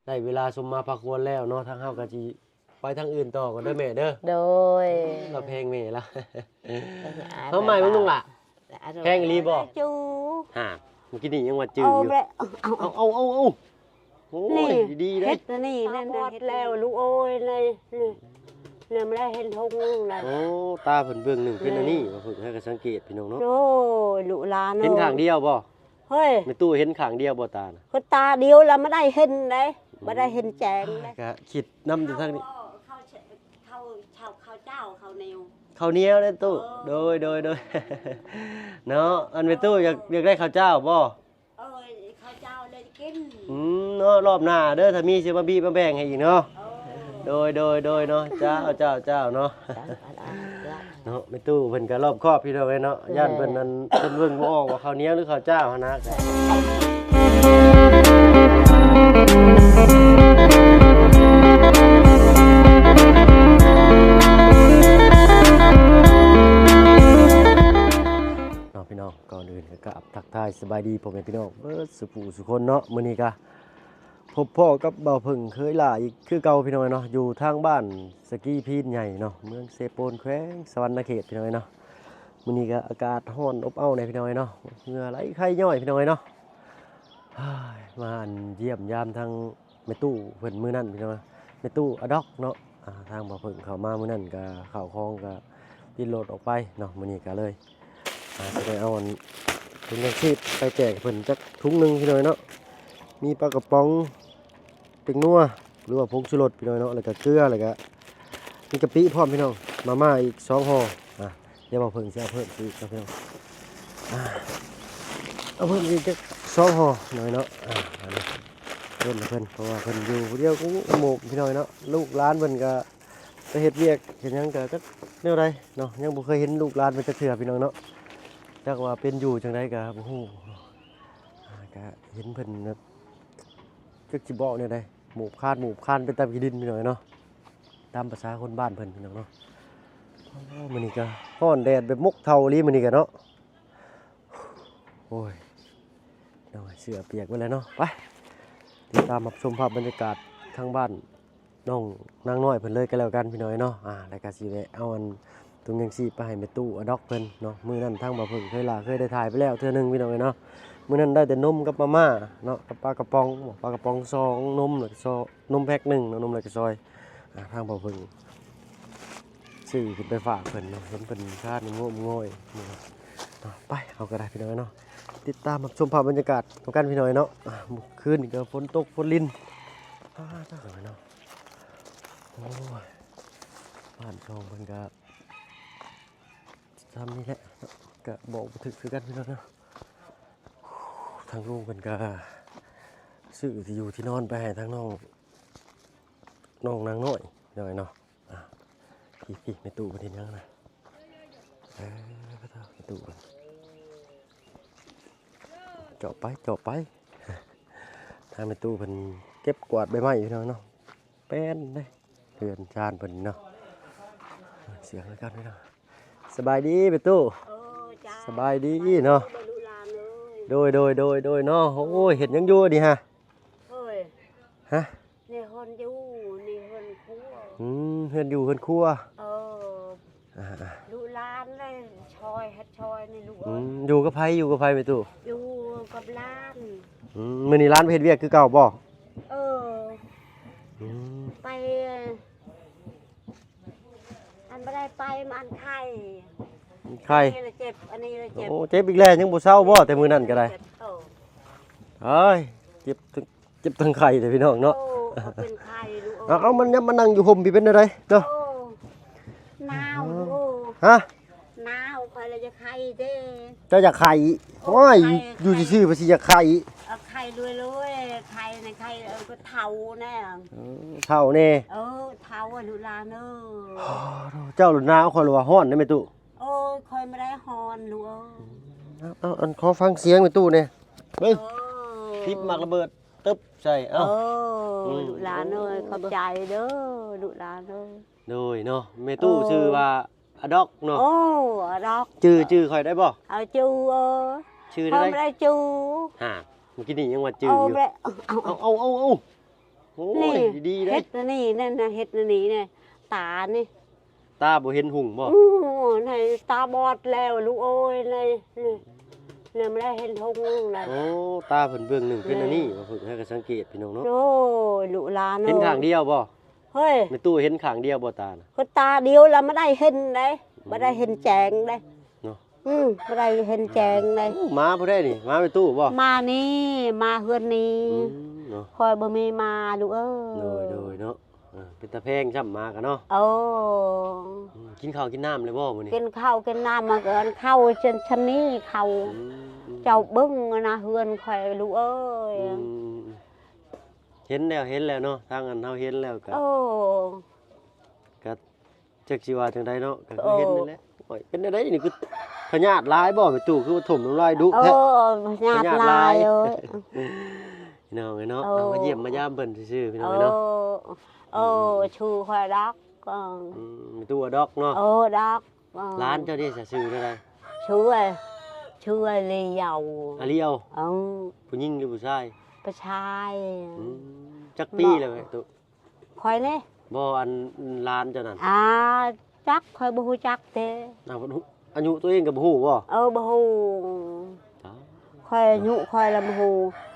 ໄດ້ເວລາສົມມາພາຄວນແລ້ວເນາະ ທາງເຮົາກໍຊິໄປທາງອື່ນຕໍ່ກ່ອນເດີແມ່ເດີ. ໂດຍ ລາວແພງແມ່ລາວ. ເຮົາໃໝ່ເບິ່ງລູກຫຼ້າ ແພງອີ່ຫຼີບໍ່? ຈູ ຫາ ມື້ກີ້ນີ້ຍັງວ່າຈື່ຢູ່. ເອົາ ເອົາ ເອົາ ເອົາ. ໂອ້ຍ ນີ້ ດີໆ ເດ້ ເຮັດອັນນີ້ແລ້ວ ເຮັດແລ້ວລູກເອີຍ ນີ້ ນີ້ ນີ້ ແມ່ເຫັນທົ່ງໜຶ່ງແລ້ວ. ໂອ້ ຕາເພິ່ນເບື້ອງໜຶ່ງເປັນອັນນີ້ ເພິ່ນໃຫ້ກໍສັງເກດພີ່ນ້ອງເນາະ. ໂອ້ຍ ລູກຫຼານເອີຍ ເຫັນຂ້າງດຽວບໍ່? ເຮີ້ຍ ແມ່ຕູ້ເຫັນຂ້າງດຽວບໍ່ຕານະ? ຄືຕາດຽວລະມາໄດ້ເຫັນເດ້ ບໍ່ໄດ້ເຫັນແຈ້ງເດ້. ກະຄິດນຳຢູ່ທາງນີ້ ເຂົ້າ ເຂົ້າ ເຂົ້າ ເຂົ້າເຈົ້າ ເຂົ້າໜຽວ ເຂົ້າໜຽວເດ້ຕູ້. ເອີ ໂດຍ ໂດຍ ໂດຍ ເນາະ. ອັນແມ່ຕູ້ຢາກ ຢາກໄດ້ເຂົ້າເຈົ້າບໍ່? ເອີ ເຂົ້າເຈົ້າເລີຍກິນ. ອືມ ເນາະ ລອບໜ້າເດີ ຖ້າມີຊິມາບີບມາແບ່ງໃຫ້ອີກເນາະ. ເອີ ໂດຍ ໂດຍ ໂດຍ ເນາະ. ເຈົ້າ ເຈົ້າ ເຈົ້າ ເນາະ. ເນາະ ແມ່ຕູ້ເພິ່ນກໍລອບຄອບພີ່ນ້ອງເອີຍເນາະ. ເອີ ຢ້ານເພິ່ນນັ້ນ ເພິ່ນເບິ່ງບໍ່ອອກວ່າເຂົ້າໜຽວ ຫຼື ເຂົ້າເຈົ້າຫັ້ນນະ. ເນາະ ພີ່ນ້ອງ ກ່ອນອື່ນກໍກາບທັກທາຍສະບາຍດີພໍ່ແມ່ພີ່ນ້ອງເບິດສູ່ຜູ້ສູ່ຄົນເນາະ. ມື້ນີ້ກະພົບພໍ້ກັບບ່າວເຜິ້ງເຄີຍຫຼ້າອີກຄືເກົ່າພີ່ນ້ອງເນາະ ຢູ່ທາງບ້ານສະກີພີນໃຫຍ່ເນາະ ເມືອງເຊໂປນ ແຂວງສະຫວັນນະເຂດພີ່ນ້ອງເນາະ. ມື້ນີ້ກະອາກາດຮ້ອນອົບເອົ້າແດ່ພີ່ນ້ອງເນາະ ເຫື່ອໄຫຼໄຄຍ້ອຍພີ່ນ້ອງເນາະ. ມາອັນຢ້ຽມຢາມທາງ ແມ່ຕູ້ເພິ່ນມື້ນັ້ນພີ່ນ້ອງ ແມ່ຕູ້ອາດັອກເນາະ. ອ່າ ທາງບ່າວເຜິ້ງເຂົ້າມາມື້ນັ້ນກະເຂົ້າຂອງກະຕິດລົດອອກໄປເນາະ. ມື້ນີ້ກະເລີຍ ອ່າ ຊິໄດ້ເອົາອັນຖົງຍັງຊີບໄປແຈກໃຫ້ເພິ່ນຈັກຖົງໜຶ່ງພີ່ນ້ອງເນາະ. ມີປາກະປ໋ອງ ແປ້ງນົວ ຫຼືວ່າຜົງຊູລົດພີ່ນ້ອງເນາະ ແລ້ວກະເກືອ ແລ້ວກະມີກະປິພ້ອມພີ່ນ້ອງ. ມາມ່າອີກສອງຫໍ່ ອ່າ ດຽວບ່າວເຜິ້ງຊິເອົາເພີ່ມອີກເນາະພີ່ນ້ອງ. ອ່າ ເອົາເພີ່ມອີກຈັກສອງຫໍ່ໜ້ອຍເນາະ. ອ່າ ອັນນີ້ເພິ່ນ ເພິ່ນ ເພາະວ່າເພິ່ນຢູ່ຜູ້ດຽວກໍໂມກພີ່ນ້ອງເນາະ. ລູກຫຼານເພິ່ນກໍໄປເຮັດວຽກເຮັດຫຍັງກໍຈັກແນວໃດເນາະ ຍັງບໍ່ເຄີຍເຫັນລູກຫຼານເພິ່ນຈັກເທື່ອພີ່ນ້ອງເນາະ. ຈັກວ່າເປັນຢູ່ຈັ່ງໃດກໍບໍ່ຮູ້. ອ່າ ກໍເຫັນເພິ່ນແບບ ຈັກຊິເວົ້າແນວໃດ ໝູບຄານໝູບຄານໄປຕາມຂີ້ດິນພີ່ນ້ອງເນາະ ຕາມພາສາຄົນບ້ານເພິ່ນພີ່ນ້ອງເນາະ. ໂອ້ ມື້ນີ້ກໍຮ້ອນແດດແບບໝົກເທົາອີ່ຫຼີມື້ນີ້ກໍເນາະ. ໂອ້ຍ ເນາະ ເສື້ອປຽກເບິດແລ້ວເນາະ. ໄປຕິດຕາມຮັບຊົມພາບບັນຍາກາດທາງບ້ານນ້ອງນາງນ້ອຍເພິ່ນເລີຍກໍແລ້ວກັນພີ່ນ້ອງເນາະ. ອ່າ ແລ້ວກໍຊິແວະເອົາອັນ ຖົງຍັງຊີບໄປໃຫ້ແມ່ຕູ້ອາດັອກເພິ່ນເນາະ. ມື້ນັ້ນທາງບ່າວເຜິ້ງເຄີຍລາ ເຄີຍໄດ້ຖ່າຍໄປແລ້ວເທື່ອໜຶ່ງພີ່ນ້ອງເອີຍເນາະ. ມື້ນັ້ນໄດ້ແຕ່ນົມກັບມາມ່າເນາະ ກັບປາກະປ໋ອງ ປາກະປ໋ອງສອງ ນົມແລ້ວກໍຊອຍ ນົມແພັກໜຶ່ງເນາະ ນົມແລ້ວກໍຊອຍ. ອ່າ ທາງບ່າວເຜິ້ງຊື້ຂຶ້ນໄປຝາກເພິ່ນເນາະ ເຫັນເພິ່ນຄານງອມງອຍເນາະ. ໄປ ເຮົາກໍໄດ້ພີ່ນ້ອງເອີຍເນາະ ຕິດຕາມຮັບຊົມພາບບັນຍາກາດນຳກັນພີ່ນ້ອງເອີຍເນາະ. ອ່າ ມື້ຄືນນີ້ກໍຝົນຕົກຝົນລິນ ອ້າ ຕາຍເນາະ. ໂອ້ຍ ບ້ານຊ່ອງເພິ່ນກໍ ຊ່ຳນີ້ແຫຼະເນາະ ກະບອກບໍ່ຖືກຄືກັນພີ່ນ້ອງເນາະ. ທາງລຸງເພິ່ນກະຊື້ທີ່ຢູ່ທີ່ນອນໄປໃຫ້ທາງນ້ອງ ນ້ອງນາງນ້ອຍໜ້ອຍເນາະ. ອ່າ ພີ່ໆ ແມ່ຕູ້ເພິ່ນເຮັດຫຍັງນະ? ເອີ ແມ່ຕູ້ເພິ່ນ ເຈາະໄປ ເຈາະໄປ. ທາງແມ່ຕູ້ເພິ່ນເກັບກວາດໃບໄມ້ພີ່ນ້ອງເນາະ. ແປ້ນເດ້ ເຮືອນຊານເພິ່ນເນາະ. ສຽງຄືກັນພີ່ນ້ອງ. ສະບາຍດີແມ່ຕູ້. ເອີ ຈ້າ ສະບາຍດີເນາະ. ສະບາຍດີເດີລູກຫຼານເອີຍ. ໂດຍ ໂດຍ ໂດຍ ໂດຍເນາະ. ໂອ້ຍ ເຮັດຫຍັງຢູ່ນີ້ຮະ? ເອີຍ ຮະ? ໃນເຮືອນຢູ່ ໃນເຮືອນຄົວ. ອືມ ເຮືອນຢູ່ເຮືອນຄົວ. ເອີ ອ່າໆ ລູກຫຼານເລີຍ ຊ່ອຍ ເຮັດຊ່ອຍໃນລູກເອີຍ. ອືມ ຢູ່ກັບໃຜ ຢູ່ກັບໃຜແມ່ຕູ້? ຢູ່ກັບຫຼານ. ອືມ ມື້ນີ້ຫຼານໄປເຮັດວຽກຄືເກົ່າບໍ່? ເອີ ອືມ ໄປ ອັນບໍ່ໄດ້ໄປ ມັນໄຂ້ ໄຂ້ ອັນນີ້ລະເຈັບ ອັນນີ້ລະເຈັບ. ໂອ້ ເຈັບອີກແລ້ວ ຍັງບໍ່ເຊົາບໍ່ ແຕ່ມື້ນັ້ນກໍໄດ້. ເຈັບ ເອີ ເອີຍ ເຈັບ ເຈັບທັງໄຂ້ເດ້ພີ່ນ້ອງເນາະ. ໂອ້ ເຂົາເປັນໄຂ້ລູກເອີຍ. ເອົາ ເອົາ ມັນ ມານັ່ງຢູ່ຮົ່ມພີ້ເປັນແນວໃດເນາະ? ໂອ້ ໜາວລູກເອີຍ. ຮະ? ໜາວ ຂ້ອຍລະຢາກໄຂ້ເດ້. ເຈົ້າຢາກໄຂ້? ໂອ້ຍ ໂອ້ຍ ຢູ່ຊື່ໆ ວ່າຊິຢາກໄຂ້. ເອົາໄຂ້ລວຍໆ ໄຂ້ໃນໄຂ້ ເອີ ກໍເຖົ້າແນ່. ເອີ ເຖົ້າແນ່. ເອີ ເຖົ້າອະ ລູກຫຼານເອີຍ. ໂອ້ ເຈົ້າລະໜາວ ຂ້ອຍລະວ່າຮ້ອນເດ້ແມ່ຕູ້. ໂອ້ຍ ຂ້ອຍບໍ່ໄດ້ຮ້ອນລູກເອີຍ. ເອົາ ເອົາ ອັນ ຂໍຟັງສຽງແມ່ຕູ້ແນ່. ເບິ່ງ ເອີ ຕິບໝາກລະເບີດ ຕຶບ ໃສ່ ເອົ້າ. ເອີ ອືມ ລູກຫຼານເອີຍ ຂອບໃຈເດີລູກຫຼານເອີຍ. ໂດຍເນາະ ແມ່ຕູ້ ເອີ ຊື່ວ່າອາດັອກເນາະ. ໂອ້ ອາດັອກ ຈື່ ຈື່ຂ້ອຍໄດ້ບໍ່? ເອົາ ຈື່ເອີຍ. ຊື່ແນວໃດ? ຂ້ອຍບໍ່ໄດ້ຈື່. ຫາ ມື້ກີ້ນີ້ຍັງວ່າຈື່ຢູ່. ເອົາ ເອົາ ເອົາ ເອົາ ເອົາ. ໂອ້ຍ ນີ້ ດີໆເດ້ ເຮັດອັນນີ້ ນັ້ນນະ ເຮັດອັນນີ້ນະ ຕານີ້ ຕາບໍ່ເຫັນຮຸ່ງບໍ່? ອື ໃນຕາບອດແລ້ວລູກເອີຍ ໃນ ນີ້ ນີ້ບໍ່ໄດ້ເຫັນຮຸ່ງແລ້ວ. ໂອ້ ຕາເພິ່ນເບິ່ງໜຶ່ງເປັນອັນນີ້ ເພິ່ນໃຫ້ກະສັງເກດພີ່ນ້ອງເນາະ. ໂອ້ຍ ລູກຫຼານເອີຍ ເຫັນຂ້າງດຽວບໍ່? ເຮີ້ຍ ແມ່ຕູ້ເຫັນຂ້າງດຽວບໍ່ຕານະ? ກະຕາດຽວລະບໍ່ໄດ້ເຫັນເດ້ ບໍ່ໄດ້ເຫັນແຈ້ງເດ້ ເນາະ. ອື ບໍ່ໄດ້ເຫັນແຈ້ງເດ້. ໂອ້ ມາຜູ້ໃດນີ້? ມາແມ່ຕູ້ບໍ່? ມານີ້ ມາເຮືອນນີ້. ອືມ ເນາະ ຂ້ອຍບໍ່ມີໝາລູກເອີຍ. ໂດຍ ໂດຍເນາະ. ເອີ ເປັນຕາແພງຊ້ຳໝາກະເນາະ. ໂອ້ ອືມ ກິນເຂົ້າກິນນ້ຳແລ້ວບໍ່ມື້ນີ້? ກິນເຂົ້າກິນນ້ຳ ມາກະເຂົ້າຊັ້ນ ຊັ້ນນີ້ເຂົ້າ. ອືມ ເຈົ້າເບິ່ງນະເຮືອນຂ້ອຍລູກເອີຍ. ອືມ ເຫັນແລ້ວ ເຫັນແລ້ວເນາະ ທາງອັນເຮົາເຫັນແລ້ວກະ ໂອ້ ກະ ຈັກຊິວ່າຈັ່ງໃດເນາະ ກະຄືເຫັນນັ້ນແຫຼະ. ໂອ້ຍ ເປັນແນວໃດນີ້ ຄືພະຍາດຫຼາຍບໍ່ແມ່ຕູ້ ຄືວ່າຖົມນ້ຳລາຍດຸແທ້? ໂອ້ ພະຍາດຫຼາຍ ພະຍາດຫຼາຍ ໂອ້ຍ ພີ່ນ້ອງເອີຍເນາະ. ໂອ້ ເຮົາມາຢ້ຽມມາຢາມເພິ່ນຊື່ໆ ພີ່ນ້ອງເອີຍເນາະ. ໂອ້ ອືມ ຊື່ຂ້ອຍດອກ. ອືມ ແມ່ຕູ້ດອກເນາະ. ໂອ້ ດອກ. ຫຼານເຈົ້ານີ້ສະຊື່ແນວໃດ? ຊື່ ຊື່ລຽວ. ອາລຽວ. ເອີ ຜູ້ຍິງຫຼືຜູ້ຊາຍ? ຜູ້ຊາຍ. ອືມ ຈັກປີແລ້ວແມ່ຕູ້? ຂ້ອຍນີ້ ບໍ່ ອັນຫຼານເຈົ້ານັ້ນ? ອາ ຈັກ ຂ້ອຍບໍ່ຮູ້ຈັກເດ້. ອາ ອາຍຸຕົວເອງກະບໍ່ຮູ້ບໍ່? ເອີ ບໍ່ຮູ້. ຕາຍ ຂ້ອຍອາຍຸຂ້ອຍລະບໍ່ຮູ້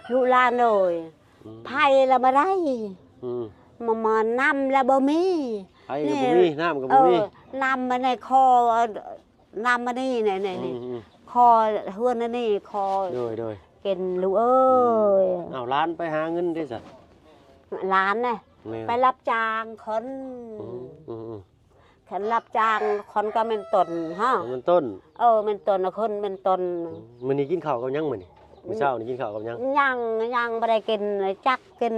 ລູກຫຼານເອີຍ. ອືມ ໃຜລະບໍ່ໄດ້. ອືມ ມາ ມາ ນ້ຳລະບໍ່ມີ ໃຜກະບໍ່ມີ ນີ້ ນ້ຳກະບໍ່ມີ. ເອີ ນ້ຳມາໃນຄໍ ນ້ຳມານີ້ ນີ້ ນີ້ ອືມ ນີ້ ອືມ ຄໍເຮືອນອັນນີ້ ຄໍ ໂດຍ ໂດຍ ເປັນລູກເອີຍ. ອືມ ເອົາ ຫຼານໄປຫາເງິນເດ້ສະ? ຫຼານນະ ແມ່ນ ໄປຮັບຈ້າງຄົນ. ອືມ ອືມ ອືມ ຄັນຮັບຈ້າງຄົນກະແມ່ນຕົ້ນເຮົາ ແມ່ນຕົ້ນ. ເອີ ແມ່ນຕົ້ນ ຄົນແມ່ນຕົ້ນ. ອືມ ມື້ນີ້ກິນເຂົ້າກັບຫຍັງມື້ນີ້? ມື້ເຊົ້ານີ້ກິນເຂົ້າກັບຫຍັງ? ຍັງ ຍັງບໍ່ໄດ້ກິນ ຈັກກິນ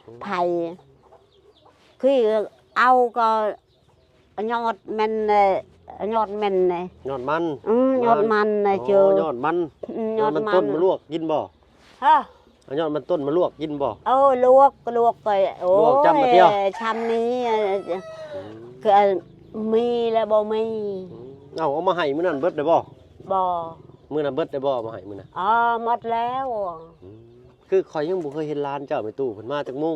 ອືມ ໃຜ ຄືເອົາກະ ຍອດແມ່ນ ຍອດແມ່ນ ຍອດມັນ. ອືມ ຍອດມັນ ໂອ້ ເຈີ ຍອດມັນ ອືມ ຍອດມັນ ຍອດມັນຕົ້ນ ມາລວກກິນບໍ່? ຮະ ເອົາຍອດມັນຕົ້ນມາລວກກິນບໍ່? ເອີ ລວກ ລວກກະ ໂອ້ຍ ລວກຈ້ຳມາດຽວ ຊ່ຳນີ້ ອືມ ກະມີແລະບໍ່ມີ. ອືມ ເອົາ ເອົາມາໃຫ້ມື້ນັ້ນເບິດແລ້ວບໍ່? ບໍ່. ມື້ນັ້ນເບິດແລ້ວບໍ່ ເອົາມາໃຫ້ມື້ນັ້ນ? ອໍ ໝົດແລ້ວ. ອືມ ຄືຂ້ອຍຍັງບໍ່ເຄີຍເຫັນຫຼານເຈົ້າແມ່ຕູ້ ເພິ່ນມາຈັກໂມງ?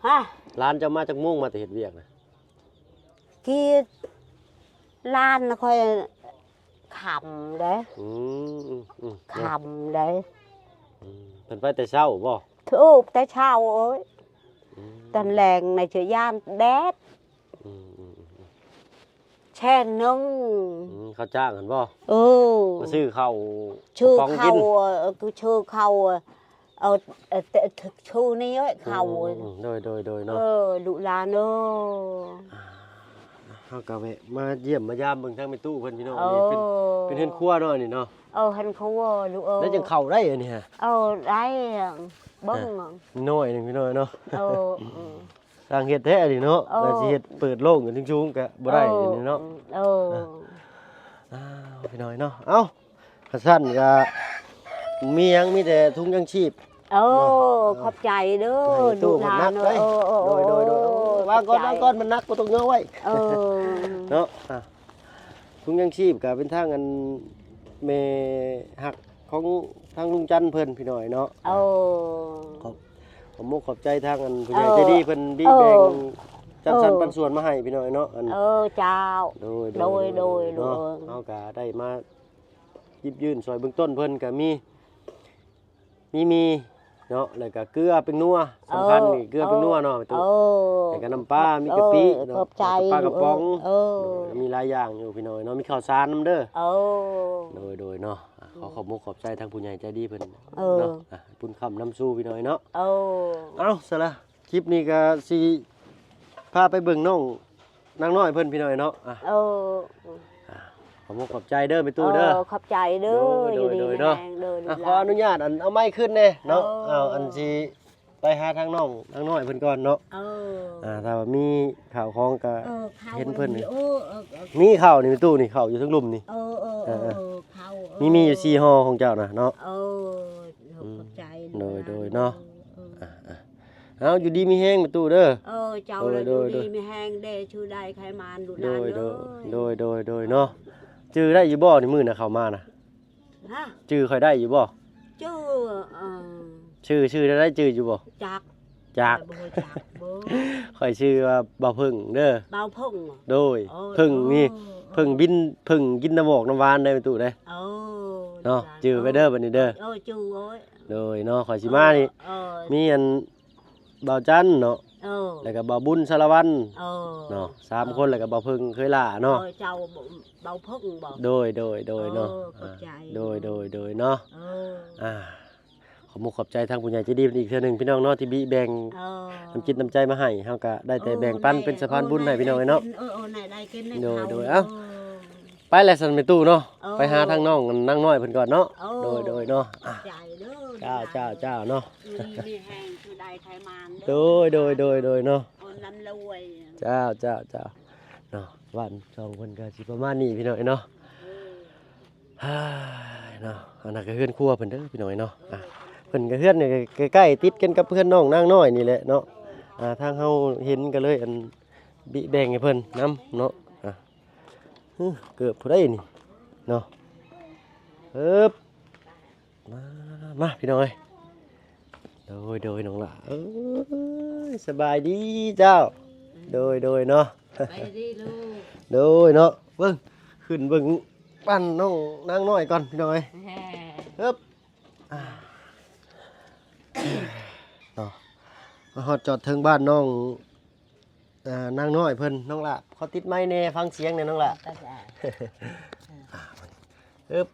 ຮະ ຫຼານເຈົ້າມາຈັກໂມງ ມາແຕ່ເຮັດວຽກນະ? ກີ້ ຫຼານຂ້ອຍຄ່ຳເດ້. ອືມ ອືມ ອືມ ຄ່ຳເດ້. ອືມ ເພິ່ນໄປແຕ່ເຊົ້າບໍ່? ຖືກແຕ່ເຊົ້າເອີຍ. ອືມ ຕອນແລງໃນຈະຢ້ານແດດ. ອືມ ອືມ ອືມ ແຊ່ງໜຶ່ງ. ອືມ ເຂົາຈ້າງຫັ້ນບໍ່? ເອີ ມາຊື້ເຂົ້າ ຊື້ເຂົ້າ ເອີ ຊື້ເຂົ້າ ເອີ ເອີ ໂຊນີ້ເອີຍ ເຂົ້າ. ອືມ ໂດຍ ໂດຍ ໂດຍເນາະ. ເອີ ລູກຫຼານເອີຍ ເຮົາກະແວະມາຢ້ຽມມາຢາມເບິ່ງທາງແມ່ຕູ້ເພິ່ນ ພີ່ນ້ອງ. ເອີ ເປັນ ເປັນເຮືອນຄົວເນາະ ອັນນີ້ເນາະ. ເອີ ເຮືອນຄົວລູກເອີຍ ແລ້ວຈັ່ງເຂົ້າໄດ້ອັນນີ້ຮະ. ເອີ ໄດ້ ເບິ່ງ ນ້ອຍໜຶ່ງ ພີ່ນ້ອງເນາະ. ເອີ ຊ່າງເຮັດແທ້ອັນນີ້ເນາະ. ເອີ ວ່າຊິເຮັດເປີດໂລ່ງຂຶ້ນສູງກະບໍ່ໄດ້ ເອີ ອັນນີ້ເນາະ. ເອີ ອ້າວ ພີ່ນ້ອງເນາະ. ເອົ້າ ຄັນຊັ້ນກະມີຫຍັງ ມີແຕ່ຖົງຍັງຊີບ. ໂອ້ ເນາະ ຂອບໃຈເດີ ໃຫ້ຕູ້ເພິ່ນໜັກເດ້. ລູກຫຼານເອີຍ ໂດຍ ໂດຍ ໂດຍ ວາງກ່ອນ ວາງກ່ອນ ມັນໜັກ ບໍ່ຕ້ອງຍົກໄວ້. ເອີ ເນາະ ອ່ະ ຖົງຍັງຊີບກະເປັນທາງອັນແມ່ຮັກ ຂອງທາງລຸງຈັນເພິ່ນ ພີ່ນ້ອງເນາະ. ໂອ້ ຂອບ ຂອບມຸກຂອບໃຈທາງອັນຜູ້ໃຫຍ່ໃຈດີເພິ່ນ ເອີ ແບ່ງ ເອີ ຈັດສັນ ເອີ ປັນສ່ວນມາໃຫ້ ພີ່ນ້ອງເນາະ. ອັນ ເອີ ເຈົ້າ ໂດຍ ໂດຍ ໂດຍ ໂດຍ ໂດຍ ເນາະ. ເຮົາກະໄດ້ມາຢິບຍື່ນຊ່ອຍເບື້ອງຕົ້ນເພິ່ນກະມີ ມີໝີ່ເນາະ ແລ້ວກະເກືອ ແປ້ງນົວ ສຳຄັນນີ້ ເອີ ເກືອ ເອີ ແປ້ງນົວເນາະ ແມ່ຕູ້. ເອີ ແລ້ວກະນ້ຳປາ ມີກະປິເນາະ ເອີ ປາກະປ໋ອງ ເອີ ໂດຍ ມີຫຼາຍຢ່າງຢູ່ ພີ່ນ້ອງເນາະ. ມີເຂົ້າສານນຳເດີ. ໂອ້ ໂດຍ ໂດຍເນາະ. ອ່ະ ຂໍຂອບມຸກຂອບໃຈທາງຜູ້ໃຫຍ່ໃຈດີເພິ່ນ ເອີ ເນາະ. ອ່ະ ບຸນຄ້ຳນຳສູ່ ພີ່ນ້ອງເນາະ. ເອີ ເອົ້າ ຊັ້ນລະ ຄລິບນີ້ກະຊິພາໄປເບິ່ງນ້ອງນາງນ້ອຍເພິ່ນ ພີ່ນ້ອງເນາະ. ອ່ະ ເອີ ອ່ະ ຂອບມຸກຂອບໃຈເດີແມ່ຕູ້ເດີ. ເອີ ຂອບໃຈເດີ ໂດຍ ຢູ່ດີ ໂດຍ ມີແຮງເດີ. ອ່ະ ລູກຫຼານ ຂໍອະນຸຍາດ ອັນ ເອົາໄມຂຶ້ນແດ່ເນາະ. ເອີ ເອົາ ອັນຊິໄປຫາທາງນ້ອງນາງນ້ອຍເພິ່ນກ່ອນເນາະ. ເອີ ອ່າ ຖ້າວ່າມີເຂົ້າຂອງກະ ເອີ ເຂົ້າ ເຫັນເພິ່ນ ເອີ ເອີ ເອີ ມີເຂົ້ານີ້ແມ່ຕູ້ນີ້ ເຂົ້າຢູ່ເທິງລຸ່ມນີ້. ເອີ ເອີ ເອີ ເອີ ເອີ ເອີ ເອີ ເຂົ້າ ມີ ມີຢູ່ສີ່ຫໍ່ຂອງເຈົ້ານະເນາະ. ເອີ ຂອບໃຈ ອືມ ໂດຍ ໂດຍເນາະ. ເອີ ອ່າ ອ່າ ເອົາ ຢູ່ດີມີແຮງແມ່ຕູ້ເດີ. ເອີ ເຈົ້າລະ ໂດຍ ຢູ່ດີ ໂດຍ ມີແຮງເດີ ຊື່ໄດ້ໄຂມານ ລູກຫຼານເດີ. ໂດຍ ໂດຍ ໂດຍ ໂດຍເນາະ. ຈື່ໄດ້ຢູ່ບໍ່ນີ້ ມື້ນະເຂົ້າມານະ? ຮະ? ຈື່ຂ້ອຍໄດ້ຢູ່ບໍ່? ຈື່ ເອີ ຊື່ ຊື່ໄດ້ ຈື່ຢູ່ບໍ່? ຈັກ ຈັກ ຂ້ອຍບໍ່ຮູ້ຈັກ ບໍ່ ຂ້ອຍຊື່ວ່າບ່າວເຜິ້ງເດີ. ບ່າວເຜິ້ງ ໂດຍ ເຜິ້ງນີ້ ເຜິ້ງບິນ ເຜິ້ງກິນນ້ຳຫວອກນ້ຳຫວານໄດ໋ແມ່ຕູ້ເດ້. ໂອ້ ເນາະ ຈື່ໄວ້ເດີບັດນີ້ເດີ. ໂອ້ ຈື່ ໂອ້ຍ ໂດຍເນາະ ຂ້ອຍຊິມານີ້ ເອີ ມີອັນ ບ່າວຈັນເນາະ ເອີ ແລ້ວກໍບ່າວບຸນ ສາລະວັນ ເອີ ເນາະ ສາມຄົນ ເອີ ແລ້ວກໍບ່າວເຜິ້ງເຄີຍຫຼ້າເນາະ. ເອີ ເຈົ້າ ບ່າວເຜິ້ງບໍ? ໂດຍ ໂດຍ ໂດຍເນາະ. ເອີ ຂອບໃຈ ໂດຍ ໂດຍ ໂດຍເນາະ. ເອີ ອ່າ ຂອບມຸກຂອບໃຈທາງຜູ້ໃຫຍ່ໃຈດີເພິ່ນອີກເທື່ອໜຶ່ງ ພີ່ນ້ອງເນາະ ທີ່ບິແບ່ງ ເອີ ນ້ຳຈິດນ້ຳໃຈມາໃຫ້ ເຮົາກໍໄດ້ແຕ່ແບ່ງປັນເປັນສະພານບຸນໃຫ້ພີ່ນ້ອງເນາະ. ເອີ ເອີ ໄດ້ກິນ ໂດຍ ເອີ ໂດຍ ເອົ້າ ໄປແລ້ວຊັ້ນແມ່ຕູ້ເນາະ. ເອີ ໄປຫາທາງນ້ອງນາງນ້ອຍເພິ່ນກ່ອນເນາະ. ເອີ ໂດຍ ໂດຍເນາະ. ອ່າ ຂອບໃຈເດີ ເຈົ້າ ເຈົ້າ ເຈົ້າເນາະ. ຢູ່ດີມີແຮງ ຄືໄດ້ໄຂມານເດີ. ໂດຍ ໂດຍ ໂດຍ ໂດຍເນາະ. ຄົນລ່ຳລວຍ ເຈົ້າ ເຈົ້າ ເຈົ້າເນາະ. ບ້ານຊ່ອງເພິ່ນກໍຊິປະມານນີ້ພີ່ນ້ອງເນາະ. ເອີ ເນາະ ອັນນັ້ນກໍເຮືອນຄົວເພິ່ນເດີພີ່ນ້ອງເນາະ. ອ່າ ເພິ່ນກໍເຮືອນນີ້ໃກ້ໆ ຕິດກັນກັບເຮືອນນ້ອງນາງນ້ອຍນີ້ແຫຼະເນາະ. ອ່າ ທາງເຮົາເຫັນກໍເລີຍ ອັນ ບິແບ່ງໃຫ້ເພິ່ນນຳເນາະ. ອ່າ ເກີບຜູ້ໃດນີ້ເນາະ. ເອີບ ມາ ມາ ພີ່ນ້ອງເອີຍ. ໂດຍ ໂດຍ ນ້ອງຫຼ້າ ເອີຍ ສະບາຍດີເຈົ້າ. ໂດຍ ໂດຍເນາະ. ສະບາຍດີລູກ. ໂດຍເນາະ. ເບິ່ງ ຂຶ້ນເບິ່ງບ້ານນ້ອງນາງນ້ອຍກ່ອນ ພີ່ນ້ອງເອີຍ. ເອີບ ອ່າ ເນາະ ມາຮອດຈອດເທິງບ້ານນ້ອງ ອ່າ ນາງນ້ອຍເພິ່ນ. ນ້ອງຫຼ້າ ຂໍຕິດໄມແດ່ ຟັງສຽງແດ່ນ້ອງຫຼ້າ. ອ່າ ເອີບ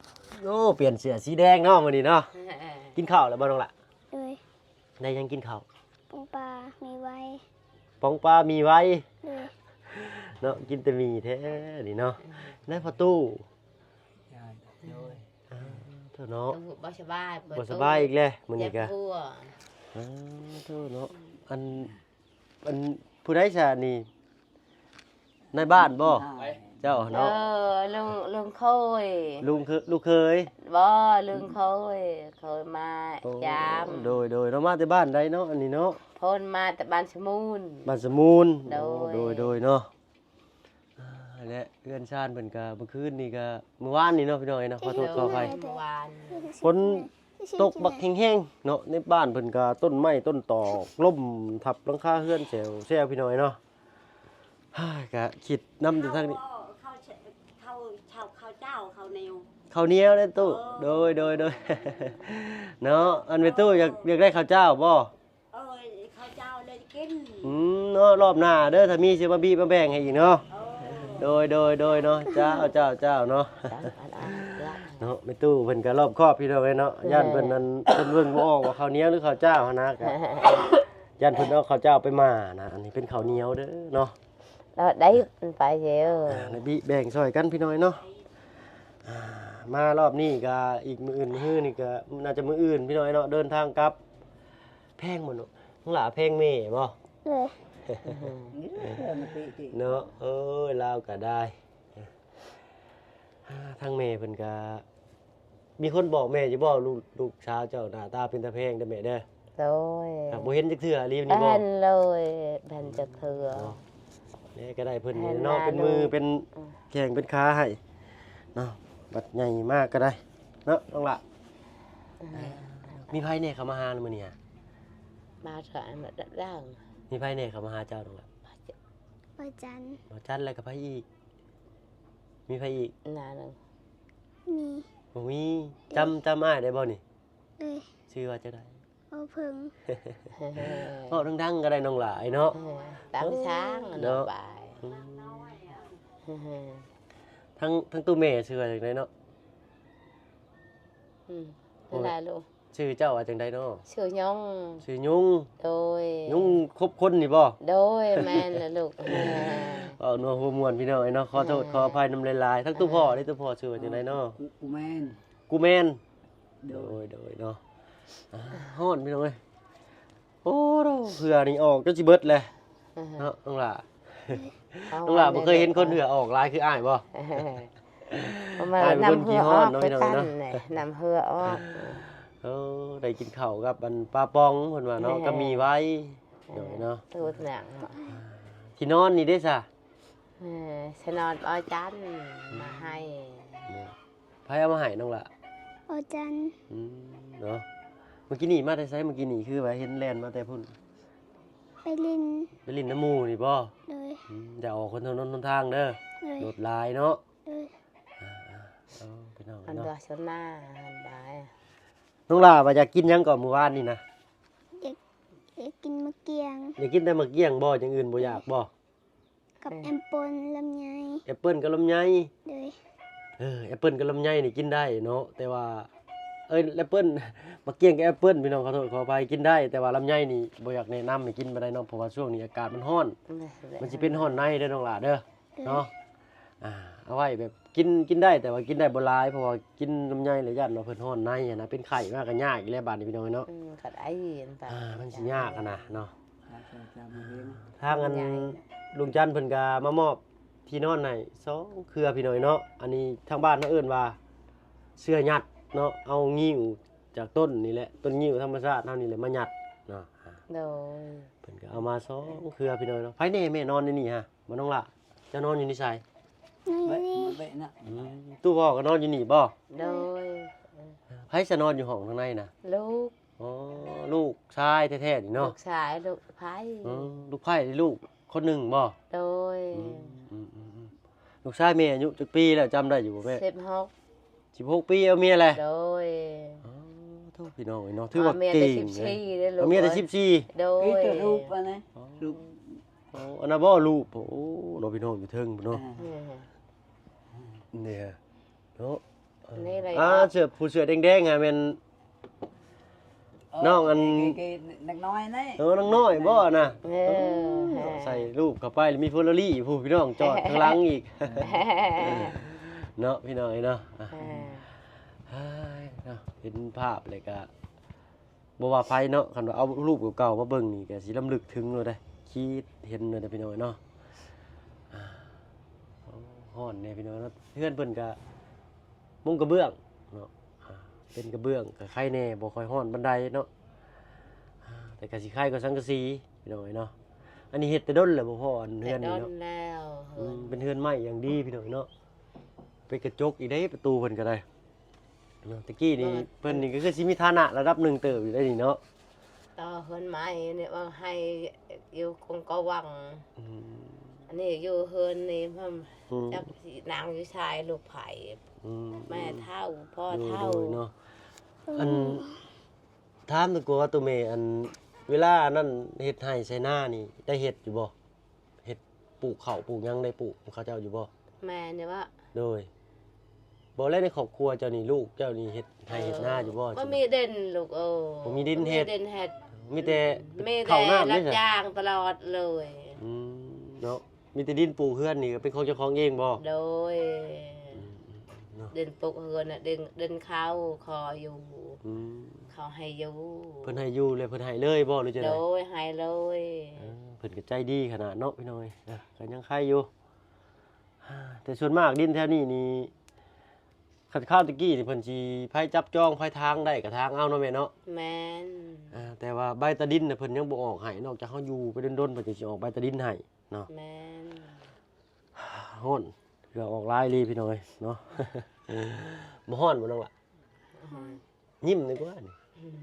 ໂອ້ ປ່ຽນເສື້ອສີແດງເນາະມື້ນີ້ເນາະ. ກິນເຂົ້າແລ້ວບໍ່ນ້ອງຫຼ້າ? ໂດຍ. ໄດ້ຫຍັງກິນເຂົ້າ? ປອງປາ ໝີ່ໄວ. ປອງປາ ໝີ່ໄວ. ໂດຍ. ເນາະ ກິນແຕ່ໝີ່ແທ້ນີ້ເນາະ. ໄດ້ພໍ່ຕູ້. ໂດຍ. ອ່າ ໂທດເນາະ ບໍ່ສະບາຍ ບໍ່ສະບາຍອີກແລ້ວມື້ນີ້ກະ. ເຈັບຫົວ. ອ່າ ໂທດເນາະ. ອັນ ອັນ ຜູ້ໃດຊະນີ້? ນາຍບ້ານບໍ່? ເຈົ້າເນາະ. ເອີ ລຸງ ລຸງເຂີຍ ລຸງເຂີຍ ລູກເຂີຍ. ບໍ່ ລຸງເຂີຍ ເຂີຍມາ ໂອ້ ຢາມ. ໂດຍ ໂດຍເນາະ. ມາແຕ່ບ້ານໃດເນາະ ອັນນີ້ເນາະ? ເພິ່ນມາແຕ່ບ້ານສະມູນ. ບ້ານສະມູນ. ໂດຍ ໂອ້ ໂດຍ ໂດຍເນາະ. ອ່າ ແລະ ເຮືອນຊານເພິ່ນກະ ເມື່ອຄືນນີ້ກະ ມື້ວານນີ້ເນາະ ພີ່ນ້ອງເອີຍເນາະ. ຂໍໂທດຂໍອະໄພ ເມື່ອວານ ຝົນຕົກບັກແຮງໆເນາະ. ໃນບ້ານເພິ່ນກະ ຕົ້ນໄມ້ຕົ້ນຕອກລົ້ມທັບຫຼັງຄາເຮືອນແຊວໆ ພີ່ນ້ອງເອີຍເນາະ. ກະຄິດນຳຢູ່ທາງນີ້ ເຂົ້າ ເຂົ້າ ເຂົ້າ ເຂົ້າເຈົ້າ ເຂົ້າໜຽວ ເຂົ້າໜຽວເດ້ຕູ້. ເອີ ໂດຍ ໂດຍ ໂດຍ ເນາະ. ອັນແມ່ຕູ້ຢາກ ຢາກໄດ້ເຂົ້າເຈົ້າບໍ່? ເອີ ເຂົ້າເຈົ້າເລີຍກິນ. ອືມ ເນາະ ລອບໜ້າເດີ ຖ້າມີຊິມາບີບມາແບ່ງໃຫ້ອີກເນາະ. ໂດຍ ໂດຍ ໂດຍເນາະ. ເຈົ້າ ເຈົ້າ ເຈົ້າເນາະ. ເນາະ ແມ່ຕູ້ເພິ່ນກະລອບຄອບ ພີ່ນ້ອງເອີຍເນາະ. ຢ້ານເພິ່ນນັ້ນ ເພິ່ນເບິ່ງບໍ່ອອກວ່າເຂົ້າໜຽວ ຫຼື ເຂົ້າເຈົ້າຫັ້ນນະ ກະຢ້ານເພິ່ນເອົາເຂົ້າເຈົ້າໄປໝ່ານະ. ອັນນີ້ເປັນເຂົ້າໜຽວເດີເນາະ. ລະໄດ້ໄປເດີ ອ່າ ແບ່ງຊ່ອຍກັນ ພີ່ນ້ອງເນາະ. ອ່າ ມາລອບນີ້ກະ ອີກມື້ອື່ນ ມື້ຮືນີ້ກະ ໜ້າຈະມື້ອື່ນ ພີ່ນ້ອງເນາະ ເດີນທາງກັບ. ແພງບໍ່ເນາະ ນ້ອງຫຼ້າ ແພງແມ່ບໍ່? ເອີ ເນາະ. ເອີຍ ລາວກະໄດ້ ອ່າ ທາງແມ່ເພິ່ນກະ ມີຄົນບອກແມ່ຢູ່ບໍ່ ລູກ ລູກສາວເຈົ້າໜ້າຕາເປັນຕາແພງເດີແມ່ເດີ? ໂດຍ. ຫາກບໍ່ເຫັນຈັກເທື່ອອີ່ຫຼີນີ້ບໍ່? ບໍ່ເຫັນເລີຍ ບໍ່ເຫັນຈັກເທື່ອ. ເນາະ ແລ້ວກໍໄດ້ເພິ່ນນີ້ເນາະ ເປັນມືເປັນ ອືມ ແຂ້ງເປັນຂາໃຫ້ເນາະ. ບັດໃຫຍ່ມາກໍໄດ້ເນາະ ນ້ອງຫຼ້າ. ເອີ ມີໃຜແດ່ເຂົ້າມາຫາມື້ນີ້ຫະ? ມາເທື່ອອັນດັບດາງ. ມີໃຜແດ່ເຂົ້າມາຫາເຈົ້າ ນ້ອງຫຼ້າ? ບ່າວຈັນ ບ່າວຈັນ ແລ້ວກໍໃຜອີກ? ມີໃຜອີກ? ໜ້າໜຶ່ງ ມີ ບໍ່ມີ. ຈຳ ຈຳອ້າຍໄດ້ບໍ່ນີ້? ເອີ ຊື່ວ່າຈັ່ງໃດ? ບໍ່ເພິ່ງ. ເວົ້າດັງໆກໍໄດ້ ນ້ອງຫຼ້າເນາະ. ເອີ ຕາມຊ່າງເນາະ ເນາະ ບາຍ. ອືມ ທັງ ທັງຕູ້ແມ່ຊື່ວ່າຈັ່ງໃດເນາະ? ອືມ ໂອ້ຍ ນັ້ນລະລູກ. ຊື່ເຈົ້າວ່າຈັ່ງໃດເນາະ? ຊື່ຍົງ. ຊື່ຍຸງ. ໂດຍ. ຍຸງຄົບຄົນນີ້ບໍ່? ໂດຍ ແມ່ນລະລູກ. ເວົ້ານົວຫົວມ່ວນ ພີ່ນ້ອງເອີຍເນາະ. ຂໍໂທດ ເອີ ຂໍອະໄພນຳຫຼາຍໆ. ທັງຕູ້ພໍ່ເດ້ ຕູ້ພໍ່ຊື່ວ່າຈັ່ງໃດເນາະ? ກູ ກູແມນ. ກູແມນ. ໂດຍ ໂດຍ ໂດຍເນາະ. ອ່າ ຮ້ອນ ພີ່ນ້ອງເອີຍ. ໂອ້ ເຫື່ອນີ້ອອກຈົນຊິເບິດແຫຼະ ເອີ ເນາະ ນ້ອງຫຼ້າ. ນ້ອງຫຼ້າບໍ່ເຄີຍເຫັນຄົນເຫື່ອອອກຫຼາຍຄືອ້າຍບໍ່? ເອີ ອ້າຍເປັນຄົນຂີ້ຮ້ອນເນາະ ພີ່ນ້ອງເນາະ. ນ້ຳເຫື່ອອອກ. ໂອ້ ໄດ້ກິນເຂົ້າກັບອັນປາປອງເພິ່ນວ່າເນາະ ເອີ ກັບໝີ່ໄວ. ເອີ ໂດຍເນາະ. ທີ່ນອນນີ້ເດ້ຊະ? ເອີ ສະໜອດ ອາຈານມາໃຫ້. ໃຜເອົາມາໃຫ້ນ້ອງຫຼ້າ? ອາຈານ. ອືມ ເນາະ. ມື້ກີ້ນີ້ມາແຕ່ໃສ? ມື້ກີ້ນີ້ຄືວ່າເຫັນແລ່ນມາແຕ່ພຸ້ນ. ໄປຫຼິ້ນ ໄປຫຼິ້ນນຳໝູ່ນີ້ບໍ່? ໂດຍ. ອືມ ຢ່າອອກຄົນຖະໜົນຫົນທາງເດີ. ໂດຍ. ລົດຫຼາຍເນາະ. ໂດຍ. ອ່າໆ ເອົາ ພີ່ນ້ອງເອີຍເນາະ ອັນດອກຊົນນາ ອັນດອຍ ນ້ອງຫຼ້າວ່າຢາກກິນຫຍັງເກາະມື້ວານນີ້ນະ? ຢາກ ຢາກກິນໝາກກ້ຽງ. ຢາກກິນແຕ່ໝາກກ້ຽງບໍ່? ຢ່າງອື່ນບໍ່ຢາກບໍ່? ກັບແອັບເປິ້ນ ລຳໄຍ. ແອັບເປິ້ນກັບລຳໄຍ. ໂດຍ. ເອີ ແອັບເປິ້ນກັບລຳໄຍນີ້ກິນໄດ້ເນາະ ແຕ່ວ່າ ເອີຍ ແອັບເປິ້ນ ໝາກກ້ຽງກັບແອັບເປິ້ນ ພີ່ນ້ອງ ຂໍໂທດຂໍອະໄພ ກິນໄດ້ ແຕ່ວ່າລຳໄຍນີ້ບໍ່ຢາກແນະນຳໃຫ້ກິນປານໃດເນາະ ເພາະວ່າຊ່ວງນີ້ອາກາດມັນຮ້ອນ ແມ່ນແຫຼະ ມັນຊິເປັນຮ້ອນໃນເດີນ້ອງຫຼ້າເດີ. ໂດຍ. ເນາະ ອ່າ ເອົາໄວ້ແບບກິນ ກິນໄດ້ ແຕ່ວ່າກິນໄດ້ບໍ່ຫຼາຍ ເພາະວ່າກິນລຳໄຍແລ້ວຢ້ານວ່າເພິ່ນຮ້ອນໃນຫັ້ນນະ ເປັນໄຂ້ມາກໍຍາກອີກແລ້ວບາດນີ້ ພີ່ນ້ອງເອີຍເນາະ. ອືມ ກໍໄດ້ ອ່າ ມັນຊິຍາກຫັ້ນນະເນາະ. ທາງອັນ ລຸງຈັນເພິ່ນກໍມາມອບທີ່ນອນໃຫ້ສອງເຄືອ ພີ່ນ້ອງເອີຍເນາະ. ອັນນີ້ທາງບ້ານເຮົາເອີ້ນວ່າເສື່ອຍັດເນາະ ເອົາງິ້ວຈາກຕົ້ນນີ້ແຫຼະ ຕົ້ນງິ້ວທຳມະຊາດເຮົານີ້ແຫຼະມາຍັດເນາະ. ໂດຍ. ເພິ່ນກໍເອົາມາສອງເຄືອ ພີ່ນ້ອງເນາະ. ໃຜແດ່ແມ່ນອນໃນນີ້ຫະ? ບໍ່ ນ້ອງຫຼ້າ ເຈົ້ານອນຢູ່ໃນໃສ? ນອນຢູ່ນີ້. ອືມ ຕູ້ພໍ່ກໍນອນຢູ່ນີ້ບໍ່? ໂດຍ. ໃຜສະນອນຢູ່ຫ້ອງທາງໃນນະ? ລູກ. ອໍ ລູກຊາຍແທ້ໆນີ້ເນາະ? ລູກຊາຍ ລູກໃພ້. ອືມ ລູກໃພ້ ລູກຄົນໜຶ່ງບໍ່? ໂດຍ. ອືມ ອືມ ອືມ ອືມ ລູກຊາຍແມ່ອາຍຸຈັກປີແລ້ວ ຈຳໄດ້ຢູ່ບໍ່ແມ່? ສິບຫົກ. ສິບຫົກປີເອົາເມຍແລ້ວ? ໂດຍ. ອໍ ໂທ້ ພີ່ນ້ອງເອີຍເນາະ ຖືວ່າເກັ່ງເລີຍ. ເອົາເມຍແຕ່ສິບສີ່. ໂດຍ. ມີແຕ່ລູກອັນນີ້ ອໍ ລູກ. ອໍ ອັນນັ້ນບໍ່ລູກ? ໂອ້ ເນາະ ພີ່ນ້ອງຢູ່ເທິງພຸ້ນເນາະ. ອ່າ ນີ້ເນາະ ອ່າ ເສື້ອ ຜູ້ເສື້ອແດງໆຫັ້ນແມ່ນ ນ້ອງອັນ ເກໆ ເດັກນ້ອຍນີ້. ເອີ ນາງນ້ອຍບໍ່ນະ? ເອີ ເອີ ໃສ່ຮູບເຂົ້າໄປ ແລ້ວມີເຟີຣາຣີຜູ້ ພີ່ນ້ອງ ຈອດຂ້າງຫຼັງອີກ ເນາະ ພີ່ນ້ອງເອີຍເນາະ. ເອີ ເອີຍເນາະ ເຫັນພາບແລ້ວກະບໍ່ວ່າໃຜເນາະ ຄັນວ່າເອົາຮູບເກົ່າໆມາເບິ່ງນີ້ກະຊິລຳລຶກເຖິງໂລດເດ້ ຄິດເຫັນໂລດເດ້ ພີ່ນ້ອງເອີຍເນາະ. ອ່າ ໂອ້ ຮ້ອນແດ່ ພີ່ນ້ອງເນາະ ເຮືອນເພິ່ນກະມຸງກະເບື້ອງເນາະ. ອ່າ ເປັນກະເບື້ອງກະໄຄແດ່ ບໍ່ຄ່ອຍຮ້ອນປານໃດເນາະ. ອ່າ ແຕ່ກະຊິໄຄກວ່າສັງກະສີ ພີ່ນ້ອງເອີຍເນາະ. ອັນນີ້ເຮັດແຕ່ດົນແລ້ວບໍ່ພໍ່ ອັນເຮືອນນີ້ເນາະ? ແຕ່ດົນແລ້ວ. ອືມ ເຮືອນ ເປັນເຮືອນໄມ້ຢ່າງດີ ພີ່ນ້ອງເອີຍເນາະ. ເປັນກະຈົກອີກເດ້ ປະຕູເພິ່ນກະໄດ້ເນາະ. ແຕ່ກີ້ນີ້ ໂດຍ ເພິ່ນນີ້ກະຄືຊິມີຖານະລະດັບໜຶ່ງເຕີບຢູ່ໄດ໋ນີ້ເນາະ. ຕໍ່ເຮືອນໃໝ່ນີ້ວ່າໃຫ້ຢູ່ກົງກະວັງ. ອືມ ອັນນີ້ຢູ່ເຮືອນນີ້ ອືມ ຈັກຊິນັ່ງຢູ່ໃສ ລູກໃຜ. ອືມ ແມ່ເຖົ້າ ພໍ່ເຖົ້າ ໂດຍໆ ເນາະ. ອັນ ຖາມແຕ່ກວ່າໂຕແມ່ ອັນ ເວລານັ້ນເຮັດໄຮ່ໄຖນານີ້ໄດ້ເຮັດຢູ່ບໍ່? ເຮັດ ປູກເຂົ້າປູກຫຍັງໄດ້ປູກນຳເຂົາເຈົ້າຢູ່ບໍ່? ແມ່ນຢູ່ວະ? ໂດຍ. ບໍ່ແລ້ວໃນຄອບຄົວເຈົ້ານີ້ ລູກເຈົ້ານີ້ເຮັດໄຮ່ເຮັດນາຢູ່ບໍ່? ບໍ່ມີດິນລູກເອີຍ ບໍ່ມີດິນເຮັດ ບໍ່ມີດິນເຮັດ ມີແຕ່ ອືມ ເຂົ້ານ້ຳ ມີແຕ່ຮັບຈ້າງຕະຫຼອດເລີຍ. ອືມ ເນາະ ມີແຕ່ດິນປູກເຮືອນນີ້ກໍເປັນຂອງເຈົ້າຂອງເອງບໍ່? ໂດຍ. ອືມ ເນາະ ດິນປູກເຮືອນນະ ດິນ ດິນເຂົາຂໍຢູ່. ອືມ ເຂົາໃຫ້ຢູ່ ເພິ່ນໃຫ້ຢູ່ແລ້ວເພິ່ນໃຫ້ເລີຍບໍ່ ຫຼືຈັ່ງໃດ? ໂດຍ ໃຫ້ເລີຍ. ເອີ ເພິ່ນກໍໃຈດີຂະໜາດເນາະ ພີ່ນ້ອງເອີຍ. ເອີ ກໍຍັງໄຄຢູ່ ແຕ່ສ່ວນມາກດິນແຖວນີ້ນີ້ ຄັນຄາວແຕ່ກີ້ນີ້ເພິ່ນຊິ ໃຜຈັບຈອງ ໃຜທາງໄດ້ກໍທາງເອົາເນາະແມ່ເນາະ? ແມ່ນ. ອ່າ ແຕ່ວ່າໃບຕາດິນນະເພິ່ນຍັງບໍ່ອອກໃຫ້ ນອກຈາກເຮົາຢູ່ໄປດົນໆ ເພິ່ນຈຶ່ງຊິອອກໃບຕາດິນໃຫ້ເນາະ. ແມ່ນ. ຮ້ອນ ເຫື່ອອອກຫຼາຍອີ່ຫຼີພີ່ນ້ອງເອີຍເນາະ. ບໍ່ຮ້ອນບໍ່ນ້ອງລະ? ຍິ້ມດີກວ່ານີ້. ອືມ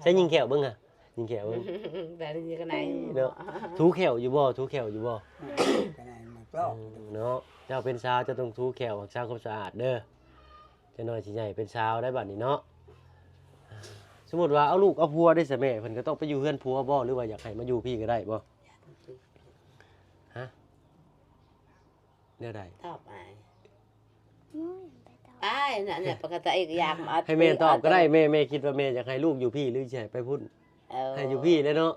ໃຊ້ຍິງແຂ້ວເບິ່ງຫະ ຍິງແຂ້ວເບິ່ງ ແບບນີ້ກໍໄດ້ເນາະ. ຖູແຂ້ວຢູ່ບໍ່? ຖູແຂ້ວຢູ່ບໍ່? ກໍໄດ້ ມັນກໍ ເອີ ເນາະ. ເຈົ້າເປັນສາວເຈົ້າຕ້ອງຖູແຂ້ວ ຮັກສາຄວາມສະອາດເດີ. ຈັກໜ້ອຍຊິໃຫຍ່ເປັນສາວໄດ໋ບາດນີ້ເນາະ. ສົມມຸດວ່າເອົາລູກເອົາຜົວໄດ້ຊະແມ່ ເພິ່ນກໍຕ້ອງໄປຢູ່ເຮືອນຜົວບໍ່ ຫຼືວ່າຢາກໃຫ້ມາຢູ່ພີ້ກໍໄດ້ບໍ່? ຮະ? ແນວໃດ? ຕອບອ້າຍ. ໂອ້ຍ ໄປຕອບອ້າຍນັ້ນແຫຼະ ປະກະຕະອີກຢ່າງ ໃຫ້ແມ່ຕອບກໍໄດ້. ແມ່ ແມ່ຄິດວ່າແມ່ຢາກໃຫ້ລູກຢູ່ພີ້ ຫຼືຊິໃຫ້ໄປພຸ້ນ? ເອີ ໃຫ້ຢູ່ພີ້ແຫຼະເນາະ.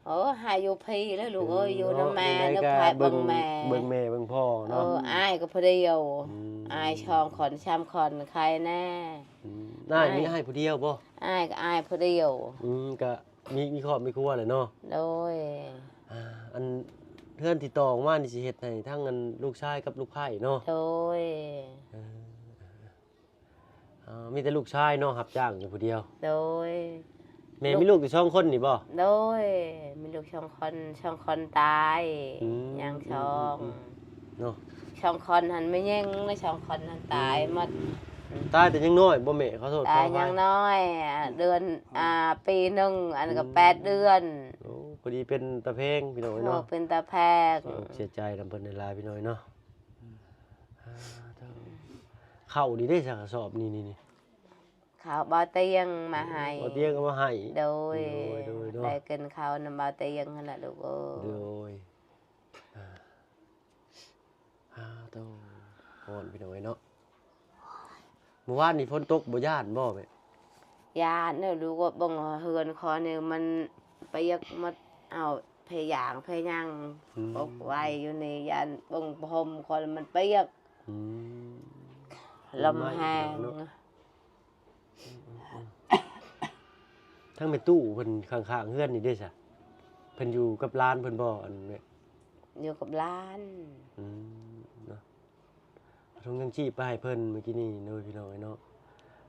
ໂອ້ ໃຫ້ຢູ່ພີ້ແຫຼະລູກເອີຍ. ອືມ ຢູ່ນຳແມ່ ເນາະ ໃຫ້ເບິ່ງແມ່ ເບິ່ງແມ່ເບິ່ງພໍ່ເນາະ. ເອີ ອືມ ອ້າຍກໍຜູ້ດຽວ. ອືມ ອ້າຍສອງຄົນສາມຄົນ ໃຄແດ່. ອືມ ອ້າຍມີອ້າຍຜູ້ດຽວບໍ່? ອ້າຍກໍອ້າຍຜູ້ດຽວ. ອືມ ກໍ ມີ ມີຄອບມີຄົວແຫຼະເນາະ. ໂດຍ. ອ່າ ອັນເຮືອນທີ່ຕໍ່ອອກມານີ້ຊິເຮັດໃຫ້ທັງອັນລູກຊາຍກັບລູກໃພ້ເນາະ. ໂດຍ. ເອີ ເອີ ເອີ ມີແຕ່ລູກຊາຍເນາະ ຮັບຈ້າງຢູ່ຜູ້ດຽວ. ໂດຍ. ແມ່ມີລູກຢູ່ສອງຄົນນີ້ບໍ່? ໂດຍ ມີລູກສອງຄົນ ສອງຄົນຕາຍ. ອືມ ຍັງສອງ. ອືມ ອືມ ອືມ ເນາະ ສອງຄົນຫັ້ນແມ່ຍິງ ສອງຄົນຫັ້ນຕາຍໝົດ. ອືມ ຕາຍແຕ່ຍັງນ້ອຍບໍ່ແມ່? ຂໍໂທດ ຕາຍຍັງນ້ອຍ ເດືອນ ອ່າ ປີໜຶ່ງ ອັນກໍ ອືມ ແປດເດືອນ. ໂອ້ ພໍດີເປັນຕາແພງພີ່ນ້ອງເອີຍ ໂອ້ ເນາະ ເປັນຕາແພງ ເອີ ເສຍໃຈນຳເພິ່ນຫຼາຍໆ ພີ່ນ້ອງເອີຍເນາະ. ອືມ ອ່າ ເຂົ້ານີ້ເດ້ ສັກກະສອບນີ້ ນີ້ ນີ້ ເຂົ້າບ່າວຕຽງມາໃຫ້ ບ່າວຕຽງເອົາມາໃຫ້ ໂດຍ ໂດຍ ໂດຍ ໂດຍ ໄດ້ກິນເຂົ້ານຳບ່າວຕຽງຫັ້ນລະລູກເອີຍ ໂດຍ ອ່າ ອ້າ ໂທ້ ຮ້ອນພີ່ນ້ອງເອີຍເນາະ. ມື້ວານນີ້ຝົນຕົກບໍ່ຢ້ານບໍ່ແມ່? ຢ້ານເດີລູກເອີຍ ເບິ່ງເຮືອນຂ້ອຍນີ້ມັນປຽກໝົດ ເອົາຜ້າຢາງຜ້າຫຍັງ ອືມ ປົກໄວ້ຢູ່ນີ້ ຢ້ານເບິ່ງຜ້າຫົ່ມຂ້ອຍມັນປຽກ ອືມ ລົມແຮງ ລົມແຮງເນາະ. ທາງແມ່ຕູ້ເພິ່ນຂ້າງໆ ເຮືອນນີ້ເດ້ຊະ ເພິ່ນຢູ່ກັບຫຼານເພິ່ນບໍ່ ອັນແມ່? ຢູ່ກັບຫຼານ ອືມ ເນາະ. ເອົາຖົງຍັງຊີບໄປໃຫ້ເພິ່ນມື້ກີ້ນີ້ເນາະ ພີ່ນ້ອງເອີຍເນາະ.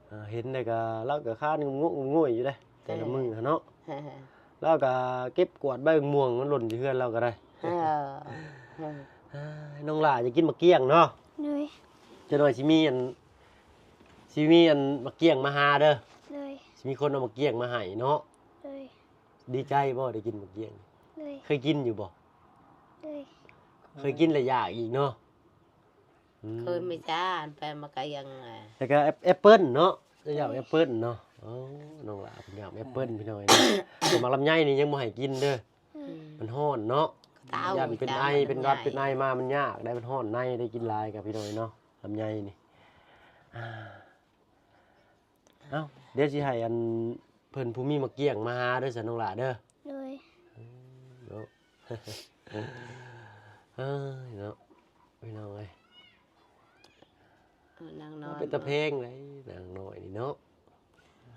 ອ່າ ເຫັນແລ້ວກໍ ລາວກໍຄາງງຸ້ຍໆຢູ່ເດ້ ແຕ່ລະມື້ຫັ້ນເນາະ ລາວກໍເກັບກວາດໃບໝ່ວງມັນຫຼົ່ນຢູ່ເຮືອນລາວກໍໄດ້. ເອີ ນ້ອງຫຼ້າຢາກກິນໝາກກ້ຽງເນາະ? ໂດຍ. ຈັກໜ້ອຍຊິມີອັນ ຊິມີອັນໝາກກ້ຽງມາຫາເດີ. ໂດຍ. ຊິມີຄົນເອົາໝາກກ້ຽງມາໃຫ້ເນາະ. ໂດຍ. ດີໃຈບໍ່ໄດ້ກິນໝາກກ້ຽງ? ໂດຍ. ເຄີຍກິນຢູ່ບໍ່? ໂດຍ. ເຄີຍກິນແລ້ວຢາກອີກເນາະ. ອືມ ເຄີຍມີຈ້າ ອັນແປມາກະຍັງ ແລ້ວກະແອັບ ແອັບເປິ້ນເນາະ ຢາກແອັບເປິ້ນເນາະ. ໂອ້ ນ້ອງຫຼ້າເພິ່ນຢາກແອັບເປິ້ນ ພີ່ນ້ອງເອີຍເນາະ. ສ່ວນໝາກລຳໄຍນີ້ຍັງບໍ່ໃຫ້ກິນເດີ ອືມ ມັນຮ້ອນເນາະ ຢ້ານເປັນໄອ ເປັນຫວັດ ເປັນໄອມາ ມັນຍາກໄດ໋ ມັນຮ້ອນໃນໄດ໋ ກິນຫຼາຍກະ ພີ່ນ້ອງເອີຍເນາະ ລຳໄຍນີ້. ອ່າ ເອົ້າ ດຽວຊິໃຫ້ອັນ ເພິ່ນຜູ້ມີໝາກກ້ຽງມາຫາເດີ ສະນ້ອງຫຼ້າເດີ. ໂດຍ. ເນາະ ເອີຍເນາະ ພີ່ນ້ອງເອີຍ ເອີ ນາງນ້ອຍ ເປັນຕາແພງເດ້ນາງນ້ອຍນີ້ເນາະ.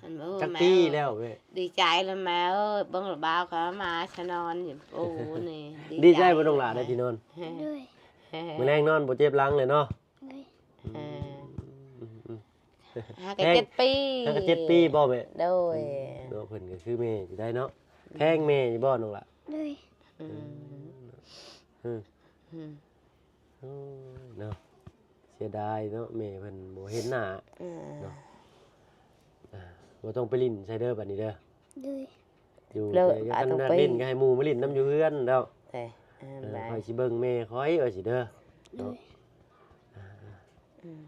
ອັນ ໂອ້ ຈັກປີແລ້ວແມ່? ດີໃຈແລ້ວແມ່ເອີຍ ເບິ່ງລະບ່າວເຂົາມາຊະນອນຢູ່ ໂອ້ ນີ້ ດີໃຈບໍ່ນ້ອງຫຼ້າໄດ້ທີ່ນອນ? ໂດຍ. ມື້ແລງນອນບໍ່ເຈັບຫຼັງເລີຍເນາະ? ໂດຍ. ອືມ ຫາກະເຈັດປີ ຫາກະເຈັດປີບໍ່ແມ່? ໂດຍ. ເນາະ ເພິ່ນກໍຄືແມ່ຢູ່ໄດ໋ເນາະ ແພງແມ່ຢູ່ບໍ່ນ້ອງຫຼ້າ? ໂດຍ. ອືມ ອືມ ອືມ ໂອ້ຍເນາະ ເສຍດາຍເນາະ ແມ່ເພິ່ນບໍ່ເຫັນໜ້າ ອືມ ເນາະ. ອ່າ ບໍ່ຕ້ອງໄປຫຼິ້ນໃສເດີບັດນີ້ເດີ. ໂດຍ. ຢູ່ ແຕ່ຄັນນັກຫຼິ້ນກໍໃຫ້ໝູ່ມາຫຼິ້ນນຳຢູ່ເຮືອນດອກ. ເອີ ຂ້ອຍຊິເບິ່ງແມ່ຂ້ອຍວ່າຊິເດີ. ໂດຍ. ເນາະ ອືມ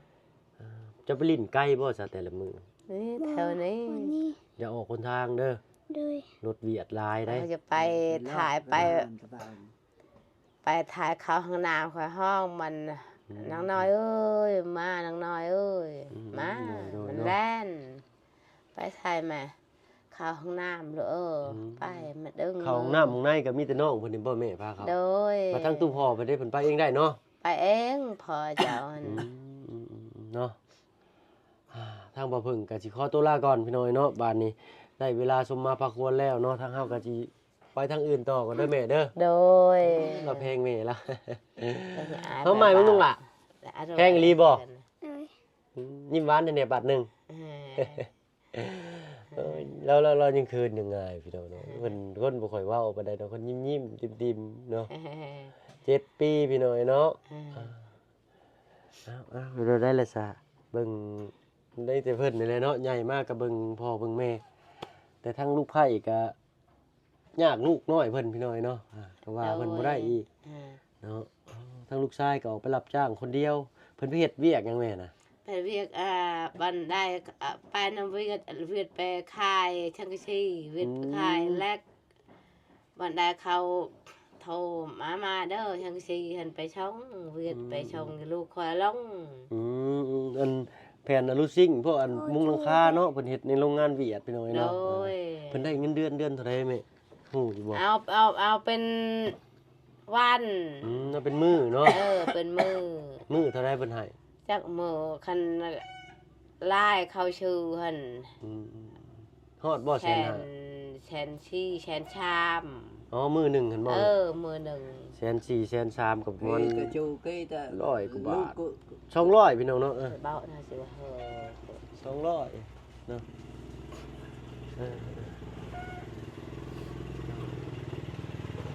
ອ່າ ເຈົ້າໄປຫຼິ້ນໄກບໍ່ຊະແຕ່ລະມື້? ນີ້ແຖວນີ້ ຢ່າອອກຫົນທາງເດີ. ໂດຍ. ລົດວຽດຫຼາຍໄດ໋ ເຮົາຈະໄປຖ່າຍໄປ ໄປຖ່າຍເຂົ້າຫ້ອງນ້ຳ ຂ້ອຍຮ້ອງມັນ ອືມ ນາງນ້ອຍເອີຍ ມາ ນາງນ້ອຍເອີຍ ອືມ ມາ ໂດຍໆ ມັນແລ່ນ ໄປໃສແມ່? ເຂົ້າຫ້ອງນ້ຳລູກເອີຍ ອືມ ໄປ ມາດຶງ ເຂົ້າຫ້ອງນ້ຳຫ້ອງໃນກໍມີແຕ່ນ້ອງເພິ່ນນີ້ບໍ່ແມ່ພາເຂົ້າ? ໂດຍ. ມາທາງຕູ້ພໍ່ເພິ່ນເດ້ ເພິ່ນໄປເອງໄດ້ເນາະ? ໄປເອງ ພໍ່ເຈົ້າຫັ້ນ ອືມ ເນາະ. ອ່າ ທາງບ່າວເພິ່ງກໍຊິຂໍຕົວລາກ່ອນພີ່ນ້ອງເນາະ ບາດນີ້ໄດ້ເວລາສົມມາພາຄວນແລ້ວເນາະ ທາງເຮົາກໍຊິໄປທາງອື່ນຕໍ່ກ່ອນເດີແມ່ເດີ. ໂດຍ. ລາວແພງແມ່ລາວ ເຮົາໃໝ່ເບິ່ງລູກຫຼ້າ ແພງອີ່ຫຼີບໍ່? ໂດຍ. ອືມ ຍິ້ມຫວານແດ່ບາດໜຶ່ງ. ເອີຍ ລາວ ລາວ ລາວຍັງເຂີນຍັງອາຍພີ່ນ້ອງເນາະ ເພິ່ນຄົນບໍ່ຄ່ອຍເວົ້າປານໃດດອກ ຄົນຍິ້ມໆ ຕິ້ມໆ ເນາະ. ເຈັດປີພີ່ນ້ອງເນາະ. ເອົາ ເອົາ ເປັນແນວໃດລະຊະ ເບິ່ງໄດ້ແຕ່ເພິ່ນນີ້ແຫຼະເນາະ ໃຫຍ່ມາກໍເບິ່ງພໍ່ເບິ່ງແມ່ ແຕ່ທາງລູກໃພ້ກໍຍາກລູກນ້ອຍເພິ່ນພີ່ນ້ອງເນາະ ອ່າ ກໍວ່າເພິ່ນບໍ່ໄດ້ອີກ ໂດຍ ເນາະ. ທາງລູກຊາຍກໍອອກໄປຮັບຈ້າງຄົນດຽວ ເພິ່ນໄປເຮັດວຽກຫຍັງແມ່ນະ? ໄປວຽກ ອ່າ ບ້ານໃດ ອ່າ ໄປນຳວຽດ ວຽດໄປຂາຍສັງກະສີ ວຽດໄປຂາຍ ອືມ ແລັກ ບັນດາເຂົາໂທມາ ມາເດີ ຈັ່ງຊີ້ຫັ້ນ ໄປສົ່ງວຽກ ອືມ ໄປສົ່ງລູກຂ້ອຍລົງ. ອືມ ອັນແຜ່ນອະລູຊິງ ພວກອັນມຸງຫຼັງຄາເນາະ ເພິ່ນເຮັດໃນໂລງງານຫວຽດ ພີ່ນ້ອງເອີຍເນາະ. ໂດຍ. ເພິ່ນໄດ້ເງິນເດືອນ ເດືອນເທົ່າໃດແມ່ ຮູ້ຢູ່ບໍ່? ເອົາ ເອົາ ເອົາເປັນວັນ. ອືມ ເອົາເປັນມື້ເນາະ. ເອີ ເປັນມື້. ມື້ເທົ່າໃດເພິ່ນໃຫ້? ຈັກມື້ ຄັນຫຼາຍເຂົາຊື້ຫັ້ນ. ອືມ. ຮອດບໍ່ແສນຫ້າ? ແສນ ແສນສີ່ ແສນສາມ. ອໍ ມື້ໜຶ່ງຫັ້ນບໍ່? ເອີ ມື້ໜຶ່ງ. ແສນສີ່ ແສນສາມ ກໍປະມານ ເອີ ກໍຢູ່ໃກ້ແຕ່ ຮ້ອຍກວ່າບາດ ສອງຮ້ອຍ ພີ່ນ້ອງເນາະ. ເອີ ເວົ້ານະຊິວ່າ ເອີ ສອງຮ້ອຍເນາະ. ເອີ ເອີ